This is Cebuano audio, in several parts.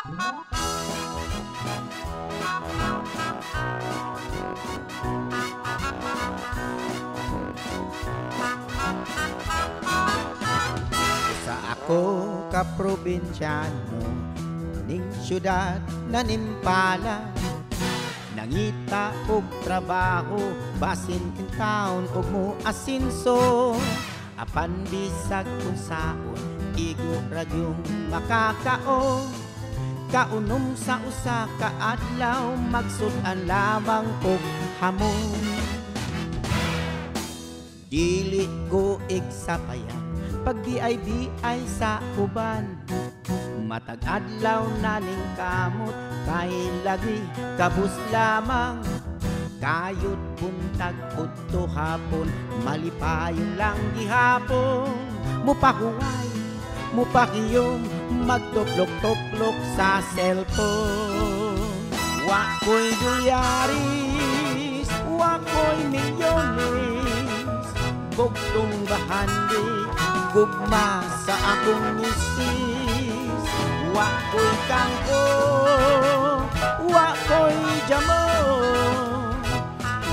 Sa ako ka probinsyano ning syudad na nimpala, nangita og trabaho basin kin taon og mo asinso, apan bisag unsaon igo ra gyung makakaon. Kaunom sa usa ka adlaw magsud-an lamang og hamon. Dili ko igsapayan pag BIBI sa uban, matag adlaw na ning kamot kay lagi kabus lamang. Kayod buntag udto hapon malipayon lang gihapon, mupahuway mupakiyom magtuplok-tuplok sa cellphone. Wa ko'y dolyaris, wa ko'y milyones, bugtong bahandi gugma sa akong misis. Wa ko'y kangko, wa ko'y jamon,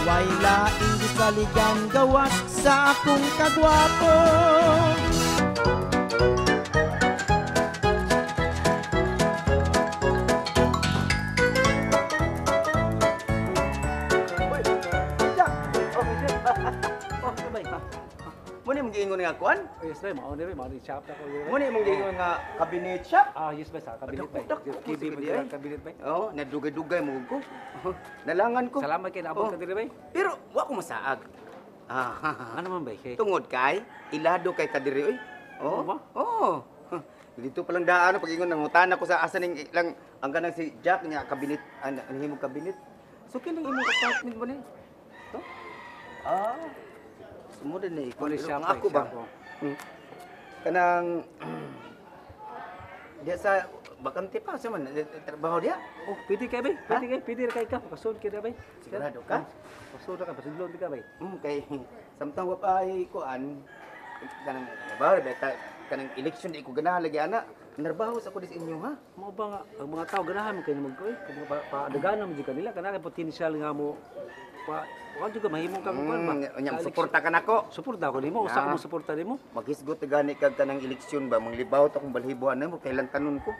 way laing gisaligan gawas sa akong kagwapo. Muna mong giingon nga kuan? Oh, yes, bay, mao ni bay, mao ni shop na ko. Muna mong giingon nga cabinet shop? Ah, yes bay, sa cabinet bay. KB mo dira cabinet bay. Oh, nadugay-dugay mo ko. Nalangan ko. Salamat kay naabot ka diri bay. Pero wa ko masaag. Ah, ano man bay? Kay tungod kay ilado kay kadiri oy. Oh. Oh. Dito pa lang daan pag ingon nangutana ko sa asa ning lang ang kanang si Jack nya cabinet, ano himong cabinet. So kining imong apartment mo ni? To? Ah. Sumod na ikaw. Ako ba? Kanang diya sa bakante pa sa man trabaho diya. Oh, pwede kay bay. Pwede kay, pwede kay ka. Pasod ka bay. Sigurado ka? Pasod ka, pasidlon ka bay. Kay samtang wa pa ay kuan kanang trabaho beta kanang election di ko ganahan lagi ana. Narbaho sa ko dis inyo ha. Mao ba nga ang mga tao ganahan man kay mag oy, kung paadaganan mo jud kanila kanang potential nga mo pa wa jud ka mahimong kang kuan ba. Unya suporta ka nako. Suporta ko nimo, usa ko mo suporta nimo. Maghisgot gani kag kanang eleksyon ba, manglibaw ta kong balhiboan nimo kay lantanon ko.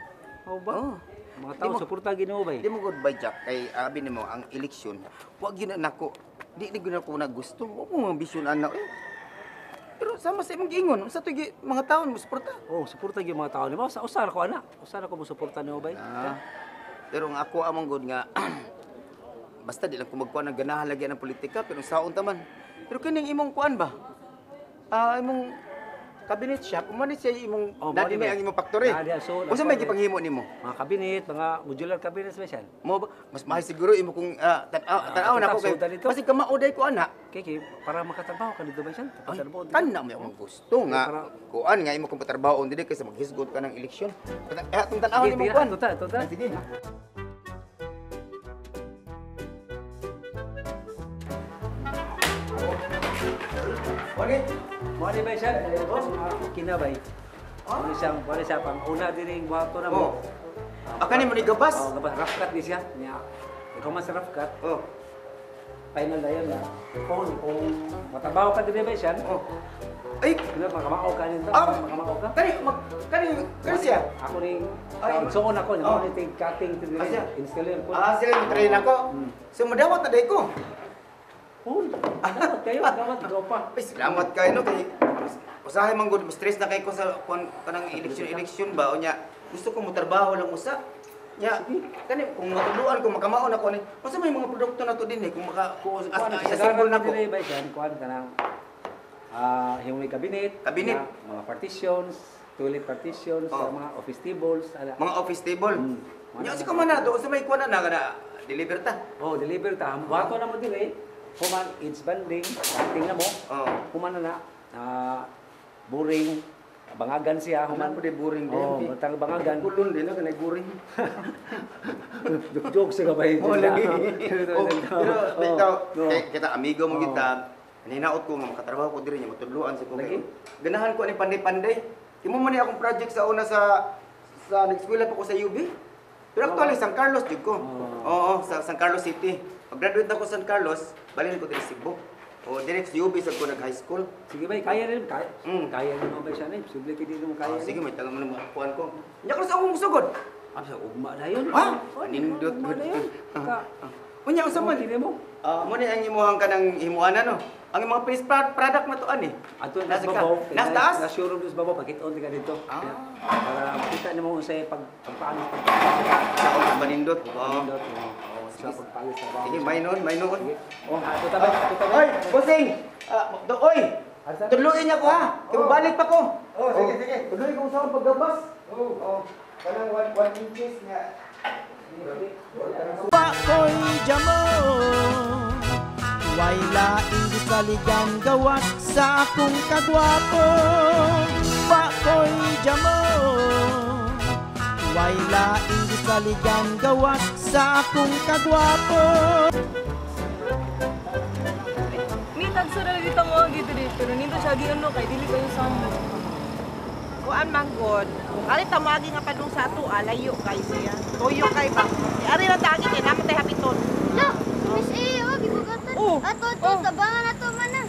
Mao ba? Oh. Mga tao suporta Ginoo bay. Di mo good bay Jack kay abi nimo ang eleksyon. Wa gyud na nako. Di ni gyud ako na gusto. Wa mo ambisyon ana eh. Pero sama sa imong giingon, usa to mga taon mo suporta. Oh, suporta gyud mga taon nimo. Usa ra ko ana. Usa ra ko mo suporta nimo bay. Ah, pero ang ako among good nga basta di lang ko magkuan ng ganahan lagi ng politika pero saon ta man. Pero kining imong kuan ba? Ah, imong cabinet shop, umani siya imong oh, dati may ang imong factory. So, unsa may gipanghimo nimo? Mga cabinet, mga modular cabinets ba siya? Mo ba? Mas mahal siguro imo kung tan-aw na ko kay. Basi kamao day ko ana. Kay para makatrabaho ka dito ba siya? Kan na may akong gusto nga. Kuan nga imo kung patrabaho dili kaysa maghisgot ka ng eleksyon. Atong tan-aw nimo kuan. Tuta. Sige. Okay. Mao ba siya? Kinabay. Mao siya, mao siya pang una diri buhato na mo. Aka nimo ni gabas? Oh, gabas rough cut ni siya. Nya. Ikaw man sa rough cut. Oh. Final na yan na. Kung matrabaho ka diri ba siya? Oh. Ay, makamao ka nito. Makamao ka. Kani kani kani siya. Ako ning suon ako ni mo ni cutting diri. Installer ko. Ah, sila mo train ako. So madawat na day ko. Oh, dawat kayo, dawat go pa. Ay, salamat kayo no kay usahay man gud stress na kay ko sa kanang election ba unya. Gusto ko mo trabaho lang usa. Nya, kani kung matuluan ko makamaon ako ni. Unsa may mga produkto na to dinhi kung maka assemble nako. Dili ba siya kuan kanang himong cabinet, cabinet, mga partitions, toilet partitions, mga office tables, ala. Mga office table. Nya si ko man na do unsa may kuan na kana deliver ta. Oh, deliver ta. Buhato na mo diri. Human edge banding, cutting na mo. Oh. Human na boring, bangagan siya. Human po di boring din. Oh, matang bangagan. Kulon din na kanay boring. Joke sa kabay. Oh, lagi. Oh, pero kita amigo mo kita. Ninaot ko nga makatrabaho ko diri nya matudloan sa ko. Ganahan ko ani panday-panday. Imo man ni akong project sa una sa nag-eskwela pa ko sa UB. Pero actually San Carlos jud ko. Oh. Oo, sa San Carlos City. Pag graduate na ko sa San Carlos, balik ko diri Cebu. O direct sa UB sa ko nag high school. Sige bay, kaya rin kaya. Mm. Kaya rin mo bay siya na. Simple kay dili mo kaya. Ah, sige, may tagang mo na kuan ko. Nya ko sa akong sugod. Ah, sa ugma na yun. Ah, Oh, nindot ugma na yun. Ka. Unya unsa man? Kini mo. Ah, mo ni ang imuhang kanang himuanan no. Ang imong finished product na to ani. Ato na Nasa ka? babaw. Nasa taas? Na showroom sa babaw pakit-on ka dito. Ah. Para makita nimo unsay pag paano pag Sa akong manindot. Oo. Nindot. Oh, sa pagpalis sa babaw. Sige, may noon, may noon. Sige. Oh, ato ta bay, ato ta bay. Oy, bossing! Ah, oy! Tudluin niya ko ha. Kay balik pa ko. Oh, sige, sige. Tudluin ko sa akong paggabas. Oh. Oh, kanang 1 inches nga. Pakoy jamo Way laing gisaligan gawas sa akong kagwapo. Pakoy jamo Way laing gisaligan gawas sa akong kagwapo. Mi tagsa ra dito mo agi diri pero nindot siya agi ano kay dili kayo samo. Kuan man god. Kung ari ta moagi nga padung sa ato, layo kay siya. Tuyo kay ba. Ari lang ta agi kay naman tay hapiton. Lo, Miss A, oh, gibugatan. Oh, Ato, ato, oh. tabangan ato man na.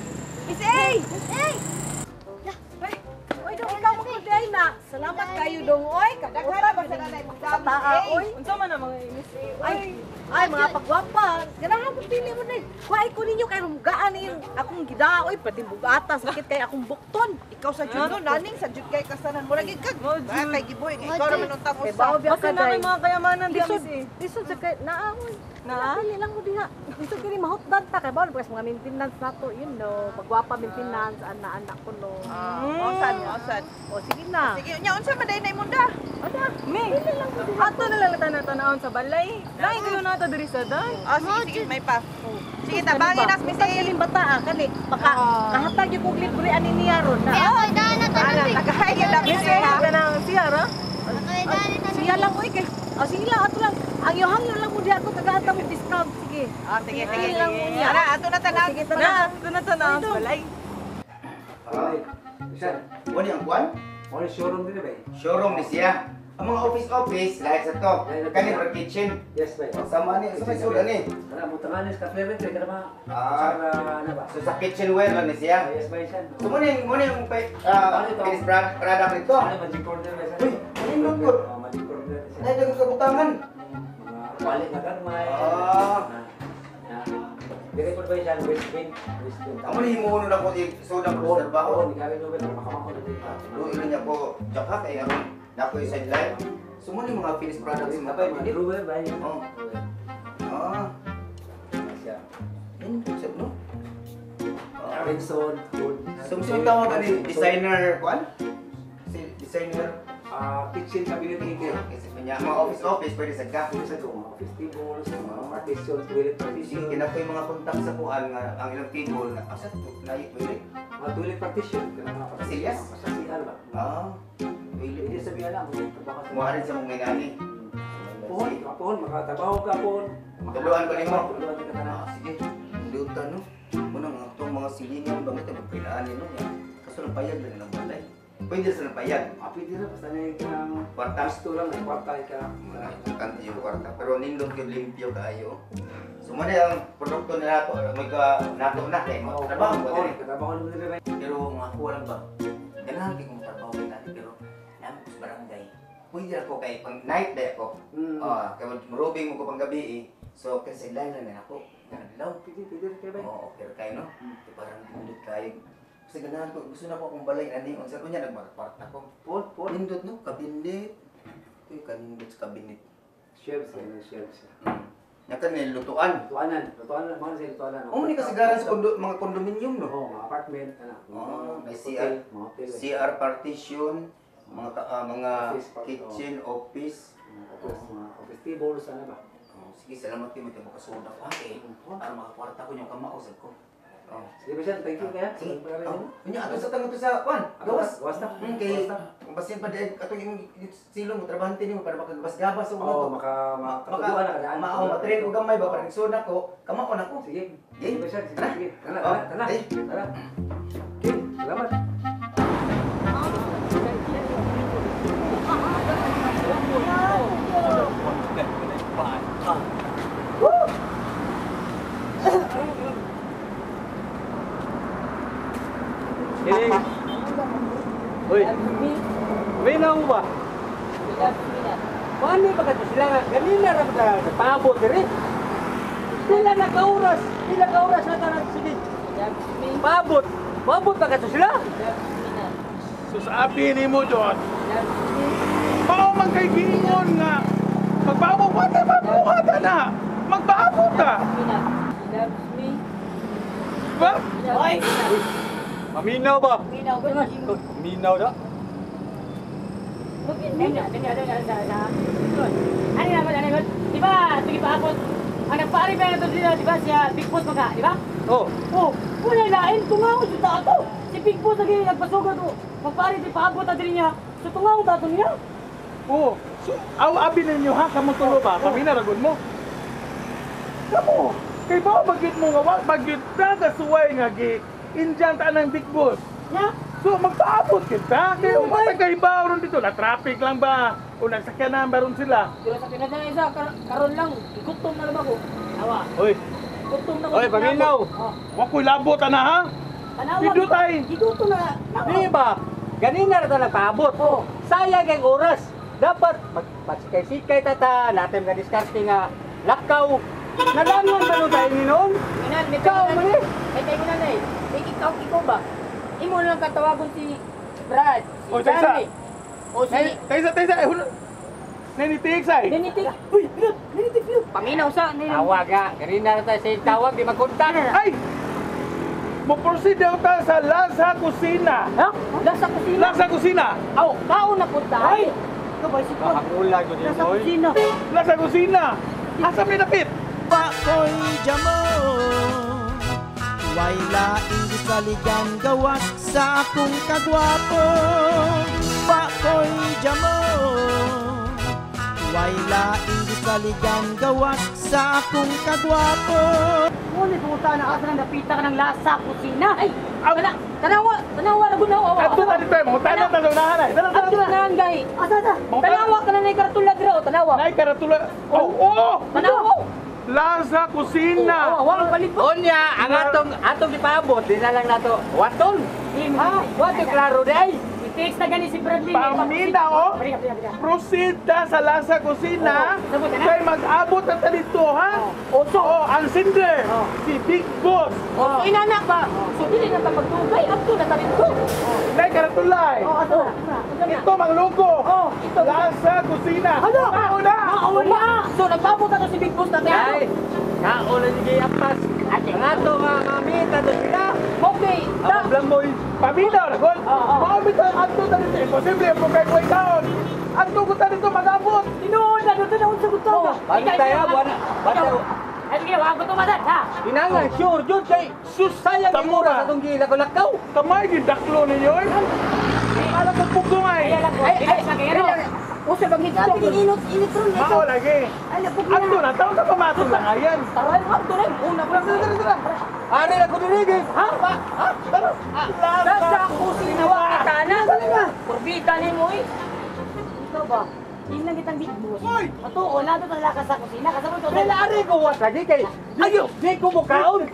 Miss A! Miss A! Oy, dong ikaw mo day na. Salamat kayo dong oy. Kadaghan ba sa nanay magdami? Kataa, oy. Unsa man ang mga Miss A? Ay, ay mga pagwapa. Ganahan mo pili mo na. Kuhay ko ninyo kay rumugaan yung akong gida oy, pati bugata sakit kay akong bukton. Ikaw sa jud no, naning sa jud kay kasanan mo lagi kag. Mo, jud. Ba kay gibuhi nga ikaw raman untang Kay usa. bao biya Basta ka na kay day. mga kayamanan diya Lisod, Miss A. lisod sa kay naa oy. Naa? Pili lang mo diha. Lisod kini mahutdan ta kay bao because mga maintenance nato, you know, pagwapa maintenance ana anak ko no. Ah, osad, osad. O sige na. Sige, unya unsa man day na imong da? Ada, Mi, pili lang mo diha. ato na lang tan-tanawon sa balay. Lain kayo nato diri sa day. Oh, sige, sige, may pa. Sige, tabangin nas Miss Basta A. kining bata ah, kani baka kahatag yung kog libre ani niya ron na. Kaya ako'y daan na Ana, tanan. tagay lang Miss A, kanang siya ra. Ako'y daan na tanan. Siya lang oy kay. O sige lang ato lang. Ang yohang lang mo diha ko tagahatag mo discount sige. Ah, sige, sige. Pili lang mo niya. Ara, ato na tanaw. Sige, Na, tara. ato na tanawon sa balay. Ay, Bisan. Wani ang kuan? Mo ni showroom din bay. Showroom ni siya. Ang mga office-office, lahat sa to. Kani for kitchen. Yes bay. Sama ni, sa may sulod ni. Kana mo tanganis ka flavor kay kana ma. Ah. Sa na ba? So sa kitchenware lang ni siya. Yes bay siya. So mo ni yung finished product nito. Ano magic corner bay siya. Uy, nindot ko. Oh, magic corner siya. Ay, dagang kabutangan. Mga wali na gamay. Ah. Dili po ba siya waste bin? Waste bin. Amo ni himuon na ko soda ko sa trabaho. Oo, ni kare Nobel makamako na dito. Luilo niya ko jaka kay aron nako yung sideline. So mo ni mga finished products mga Sabay, mga kabinet. drawer ba? Oh. Ah, Siya. nindot sad no. Ah. Benson, good. So mo tawag ani designer kuan? Si designer Ah, kitchen cabinet maker. kasi niya mga office-office pwede sa ka. Pwede sa ito, mga office tables, mga partition, toilet partition. Sige, kina ko yung mga contact sa kuan nga ang ilang table na asa to lahi toilet. Mga toilet partition, kanang mga partition. Silyas? Sa CR ba? Ah, toilet. Pwede sa biya lang, trabaho sa Muha rin sa mga inani. Pohon, pohon, makatrabaho ka pohon. Tuluan ko nimo. Tuluan ka tanan. Ah, sige. Luta no. Muna nga itong mga silingan bangit ang pagpailaan no niya. Kaso lang payag lang ng balay. Pwede sa lang payag. Ah, pwede na, basta na yung kanang Kwarta. gusto lang, may kwarta ka. Mga importante yung kwarta. Pero nindot yung limpyo kaayo. So muna ang produkto nila nato, may ka nato na kay mga trabaho ko Oo, diri. trabaho naman diri ba? Pero nga ako lang ba? Ganahan kay kong trabaho kita pero namin ko sa barangay. Pwede ako kay pang night day ako. Ah, kay marubing mo ko pang gabi eh. So kasi line lang na ako. Adlaw. Pwede, pwede rin kayo ba? Oo, okay ra kayo no. Di parang nindot kayo. Kasi ganahan ko, gusto na ko akong balay ani unsa ko niya nagmarkwarta ko. Pohon, pohon. Nindot no, kabinet. Uy, kanindot sa kabinet. Shelves, yan, shelves. Nya kan lutuan. Lutuanan, lutuanan, mga sa lutuanan. Oo, ni kasigaran sa mga condominium no. Oo, mga apartment, ano. Oo, may Hotel, CR, mga hotel. eh. CR partition, mga mga Office part, kitchen, office. Mga office, mga office tables, ano ba? Oh, sige, salamat kayo may makasuda ko. Eh, para makakwarta ko yung kamao sa ko. Oh. Sige ba siya, thank you kaya. Sige. Sige. Oh, unya ato sa tango to sa kwan. Gawas. Gawas na. Kay Gawas na. basin pa di atong imong silong mo trabahante nimo para makagabas-gabas sa Oo, maka makatuduan na kadaan. Mao matrain ko gamay ba para nagsuod nako, kamao na ko. Sige. Sige. Sige ba siya, sige, Tara. sige. Tara, Oh, tara, tara. eh. Tara. Okay, salamat. Wani ba kato sila nga ganina ra ba paabot diri? Pila na ka oras? Pila ka oras na tanan sige. Paabot. Paabot ba kato sila? So sa abi nimo Don. Mao man kay giingon nga magbaabot wa ta mabuhat na. Magbaabot ta. Ba? Oy. Maminaw ba? Maminaw da. Ano naman, di ba, sige pa ako, ang nagpari ba na ito dito, di ba, siya Big Boss magka, di ba? Oh. Oh, wala lain, tungaw sa tato. Si Big Boss lagi nagpasugod, oh. Magpari di paabot na din niya. So tungaw tato niya. Oh, so aw abi ninyo ha kamo tulo ba? Pamina ragod mo. Kamo, kay ba bagit mo nga wa bagit ta kasuway nga gi Indian ta ng Big Boss. Ya? So magpaabot kita kay umatay kay ba ron dito na traffic lang ba o nagsakyanan ba ron sila? Pero sa pinadala isa, karon lang, gutom na lang ako. Awa. Oy. Gutom na ko. Oy, paminaw. Oh. Wa ko'y labot ana ha. Tanawa. Pindot ay. Gigutom na. Di ba? Ganina ra ta nagpaabot. Oh. Sayang kay oras. Dapat magpasikay-sikay tata, natin nga diskarte nga lakaw. Nalangon ba nung tayo ni noon? Minan, may Ikaw, tayo mali. May tayo na eh. Ikaw, ikaw ba? Imo lang katawagon si Brad, si Oy, taysa. Johnny. O si... Taysa, taysa, eh, hulo. Nanitiig say. Ninitik. Uy, Pilot! Ninitik, Pilot! Paminaw sa... Tawag nga. Ganina ra tayo sa tawag, di magkontak. Ay! Mo-proceed daw ta sa Lasa Kusina. Ha? Lasa Kusina? Lasa Kusina. Aw, kaon na punta. Ay! Ikaw ba, si Paul? Kahangula ko din, Lasa oy. Kusina. Lasa Kusina. Asa may dapit? Pakoy jamo. Way laing gisaligan gawas sa akong kagwapo. Pakoy jamo. Way laing gisaligan gawas sa akong kagwapo. Ngunit pumunta na asa nang napita ka ng Lasa Kusina. Ay! Wala! Tanawa! Tanawa na gunaw! Adto na dito, mga tanan ta sa unahan ay. Tara, tara, Adto tara. na gay. Asa asa? Tanawa ka na na karatula dira o tanawa. Nay karatula. Oh, oh! Tanawa. Lasa Kusina. Oh, wala palit po. Unya, ang atong gipaabot, di na lang nato. Waton. Ha? Waton klaro di ay. I-text na gani si Bradley. Paminaw, oh. Proceed ta sa Lasa Kusina. Kay mag-abot na ta dito, ha? Oso. Oh, ang singer, si Big Boss. Oh, so inana ba? So dili na ta magdugay, adto na ta dito. Nay karatulay. Oh, ato. Ito mang logo. Oh, ito. Lasa Kusina. Ano? Mauna. Mauna. So nagpaabot na to si Big Boss na Ay, kaon na ni apas. Ang ato nga mamita to sila. Okay. Ang blamboy. Paminaw na gol. Mao bitaw adto ta dito. Imposible po kay koy kaon. Adto ko ta dito mag-abot. Tinuod na dito na unsa gusto ka. Bantay ha, buwan. Bantay. Ay sige, wa ko tumadan ha. Kinahanglan sure jud kay Sus, sayang ang tamura. oras atong gilakaw-lakaw. Kamay gidaklo ninyo. eh. Alam ko pugong ay. Ay, ay, ay, usa bang hito? Init, init ron. Mao lagi. Ay, napugna. Adto na taon sa pamatong lang ayan. Taray, adto na una ko lang. Tara, tara, tara. Ari na ko diri. Ha? Ba? Ha? Tara. Lasa Kusina wa kitana. Kurbita nimo eh. Ikaw ba? Tingnan kitang Big Boss. Hoy! Ato, wala to talaga sa kusina. Kasabot to. Pero ari ko wat lagi kay. Ayo, di ko mukaon.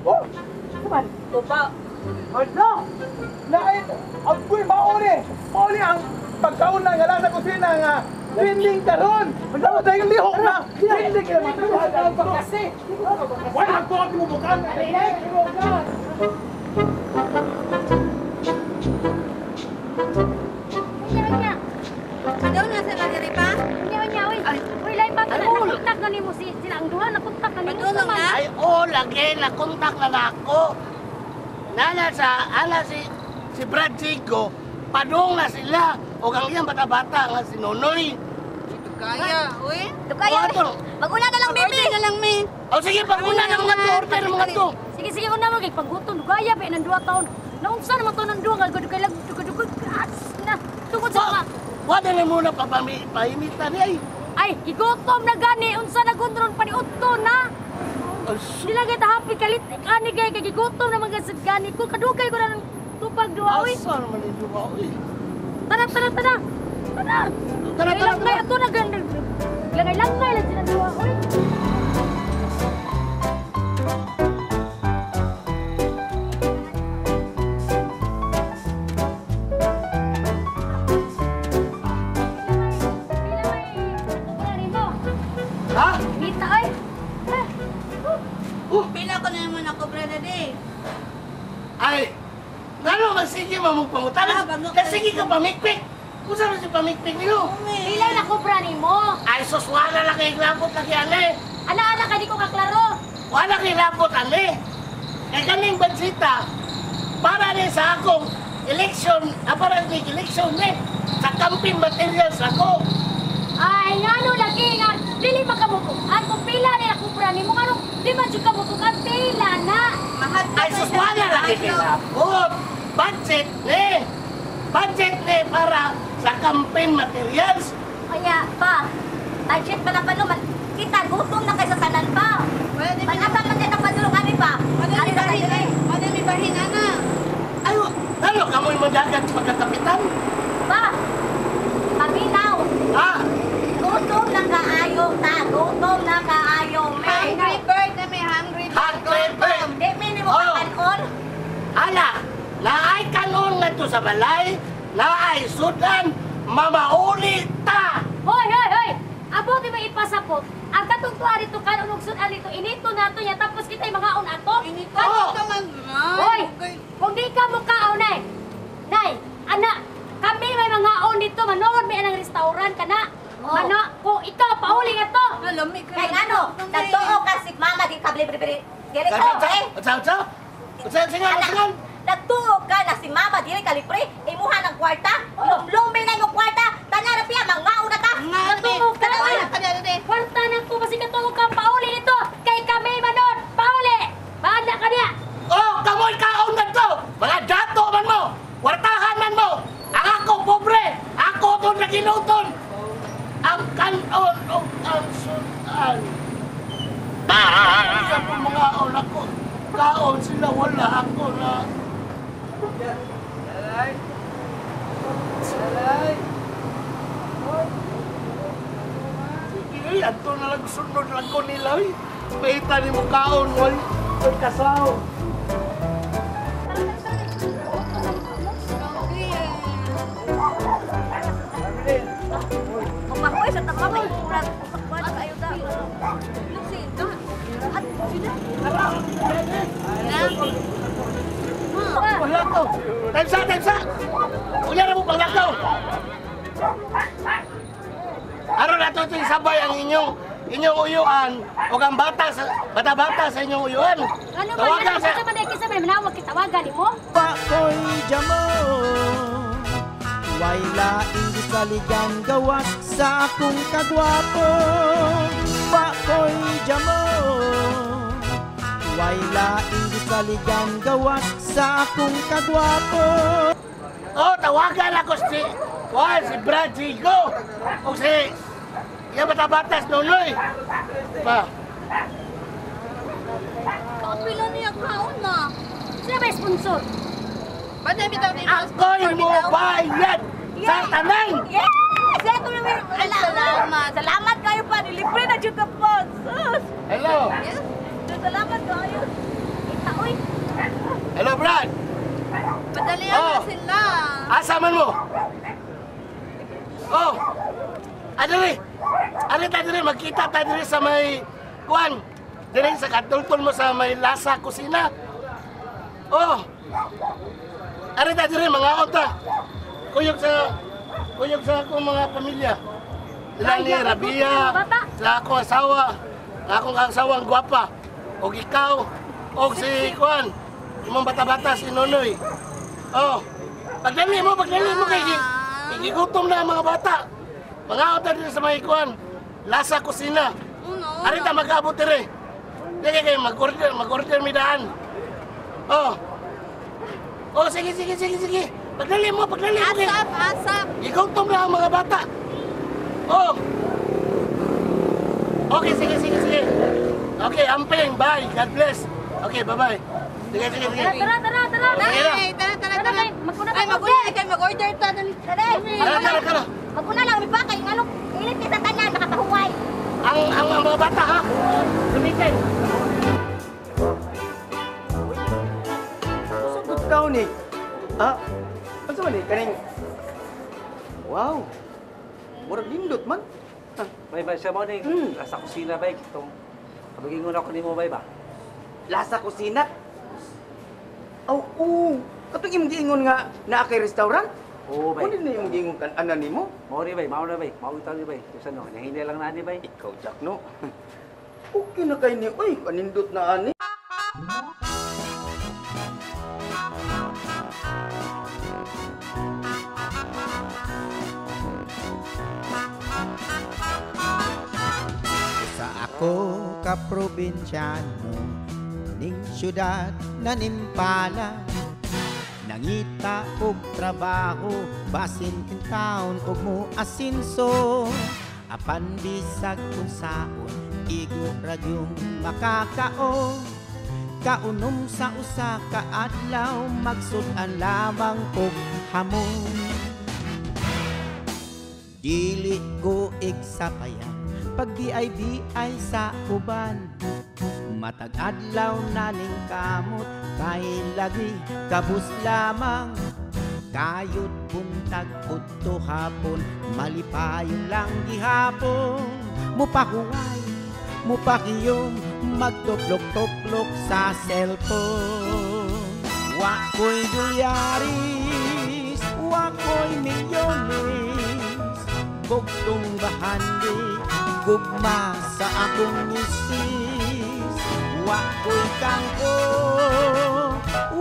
Oh, Kaman? To pa. hala. Lain, agoy mao ni. Mao ni ang pagkaon na nga Lasa Kusina nga trending karon. Wala tayong lihok na. Trending kay Kasi. Why nagtuot mo bukan? Unya, unya. Padaw na sila diri pa. Unya, unya, uy. Uy, lain ba ito? Nakontak na nimo si sila ang duha, nakontak na nimo. Padulong na. Ay, oo, lagi, nakontak na nako. Nana sa, ana si Brad Chico, padung na sila. O ang iyang bata-bata nga si Nonoy. Kaya, uy. Dukaya, O, ato. Mag-una na lang, Order baby. na lang mi. O sige, pag-una ng mga to, order ng mga to. Sige, sige, una mo kay paggutom. Dugaya ba ng duha taon. Naunsa naman to ng duha nga gud kay lag dugay as na. Tungod sa mga Wala na muna paimitan niya ay. Ay, gigutom na gani unsa na gundron paniudto na. Dila kita happy kalitik ani kay kay gigutom na mga sad gani ko kadugay ko na ng tupag duha uy. Asa naman yung duha, uy. Tara, tara, tara. Tara. Tara, tara, Langay ato na gan. Langay langay lang sila duha uy. nakobra na di. Ay, ngano man sige mo pangutana. Kasi sige ka pamikpik. Kung saan si pamikpik niyo? Pila na kubra nimo? Ay, sus, wala na kay labot lagi ane. Ana-ana ka di ko kaklaro. Wala kay labot ane. Kay kaning bansita, para ni sa akong election, para ni election ni, sa campaign materials ako. Ay, ngano lagi nga dili makamukuan kung pila ni nakubra nimo ngano di man jud kamukuan pila na. Ay, sus, wala na kay labot. Budget ni. Budget ni para sa campaign materials. Kaya pa, budget pa lang pa naman. Kita, gutom na kaysa tanan pa. Panasa man din ang padulong kami pa. Ano na kayo eh? Ano may bahin, ana? Ay, ano, kamoy madagat pagkakapitan? Pa, paminaw. Ha? Gutom na kaayo ta. Gutom na kaayo. Hungry bird na may hungry bird. Hungry bird. Di minimo Oh. ka kanon. Ala, naay kanon nga to sa balay, naay sudan, mamauli ta! Hoy, hoy, hoy! Abot mo ipasapot. Ang katong tuwa dito kanon ug sudan dito inito nato niya tapos kita'y mangaon ato. Inito Oh. ka man. Hoy, kung di ka mukaon nay. Nay, ana, kami may mangaon dito manood may anang restaurant kana. Oh. Mana, kung ikaw pauli nga to. Kay ngano, nagtuo ka si mama di kable bre. Dili ko eh. Unsa, unsa? Unsa, sige, Ana, sige. nagtuo ka na si mama dili kalipre, imuha ng kwarta, lumlumi na imong kwarta, tanan na piya mangaon na ta. Nagtuo ka. Kwarta na ko basi katuo ka pauli dito. Kay kami manood, pauli. Bahala ka niya. Oh, kamoy kaon na to! Mga dato man mo! Wartahan man mo! Ang ako, pobre! Ako to nagiluton! Ang kanon o ang sudan. Sa mga ako, kaon sila wala ako na. Lalay. Lalay. Sige, ay, ato na lang sunod lang ko nila. Ay. Paita ni mo kaon, wal, wal kasaw. Mapahuy sa tama may murag kuan kayo ta. Lusin. At sila. Wala ko. Time sa, time sa. Unya na mo panglakaw. Aron nato ito sabay ang inyong uyuan o ang bata sa bata-bata sa inyong uyuan. Ano ba Tawagan yan? sa Sa man kisa may manawag kitawagan nimo? Pakoy jamo. Way laing gisaligan gawas sa akong kagwapo. Pakoy jamo. Way laing gisaligan gawas sa akong kagwapo. Oh, tawagan ako si Juan, si Brad Zigo. O si yung bata-batas Nonoy. Pa. Kapila niya kaon na. Sino ba sponsor? Ako'y mo bayad sa tanan. Yes! Ito na meron. Salamat. Salamat kayo pa. Nilibre na jud ka pa. Sus. Hello. Yes. Salamat kayo. Ita oy. Hello, Brad. Padalian Oh. na sila. Asa man mo? Oh. Adali. Adali tayo diri, magkita tayo diri sa may kuan. Diri sa katultol mo sa may Lasa Kusina. Oh. Ari tayo diri mga ta. Kuyog sa akong mga pamilya. Sila ni Rabia, sa akong asawa, ang akong asawang gwapa. Og ikaw, og si kuan, imong bata-bata si Nonoy. Oh. Pagdali mo kay gigutom na ang mga bata. Mga ta diri sa may kuan, Lasa Kusina. Ari ta mag-abot diri. Sige kay mag-order mi daan. Oh. Oh, sige. Pagdali mo kay. Asap. Gigutom na ang mga bata. Oh. Okay, sige. Okay, amping, bye. God bless. Okay, bye-bye. Sige. Tara. Ay, tara. Tara kay maguna Ay, maguna kay mag-order ta dali. Dali. Tara. Maguna lang mi pa kay ngano init kay sa tanan makapahuway. Ang mga bata ha. Gamitin. Sagot ka ni. Ah, ano man ni kaning Wow. Murag nindot man. Bay, bay, siya mo ni, sa kusina, bay, itong, kabagingon ako ni mo, bay ba? Lasa Kusina. Aw, oo. Katong imong giingon nga naa kay restaurant? Oo, bay. Kunin na imong giingon kan ana nimo? Mao ni bay, mao na bay. Mao itaw ni bay. Tusan no, nahinay lang na ani bay. Ikaw, Jack, no? Okay na kay ni. Uy, kanindot na ani. Sa ako ka probinsyano ning syudad na nimpala, nangita og trabaho basin in town og mo asinso, apan bisag unsaon igo ra gyung makakaon. Kaunom sa usa ka adlaw magsud-an lamang og hamon. Dili ko igsapayan pag BIBI sa uban, matag adlaw na ning kamot kay lagi kabus lamang. Kayod buntag udto hapon malipayon lang gihapon, mupahuway mupakiyom magtuplok-tuplok sa cellphone. Wa ko'y dolyaris, wa ko'y milyones, bugtong bahandi gugma sa akong misis. Wa ko'y kangko,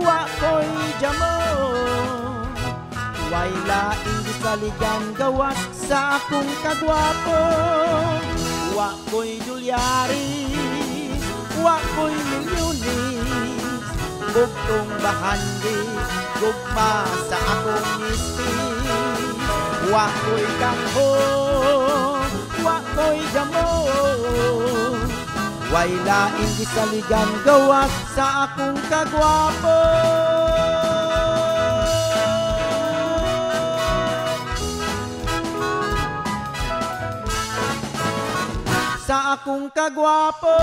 wa ko'y jamon, way laing gisaligan gawas sa akong kagwapo. Wa ko'y dolyaris, wa ko'y milyones, bugtong bahandi gugma sa akong misis. Wa ko'y kangko, wa ko'y jamon, way laing gisaligan gawas sa akong kagwapo. Sa akong kagwapo.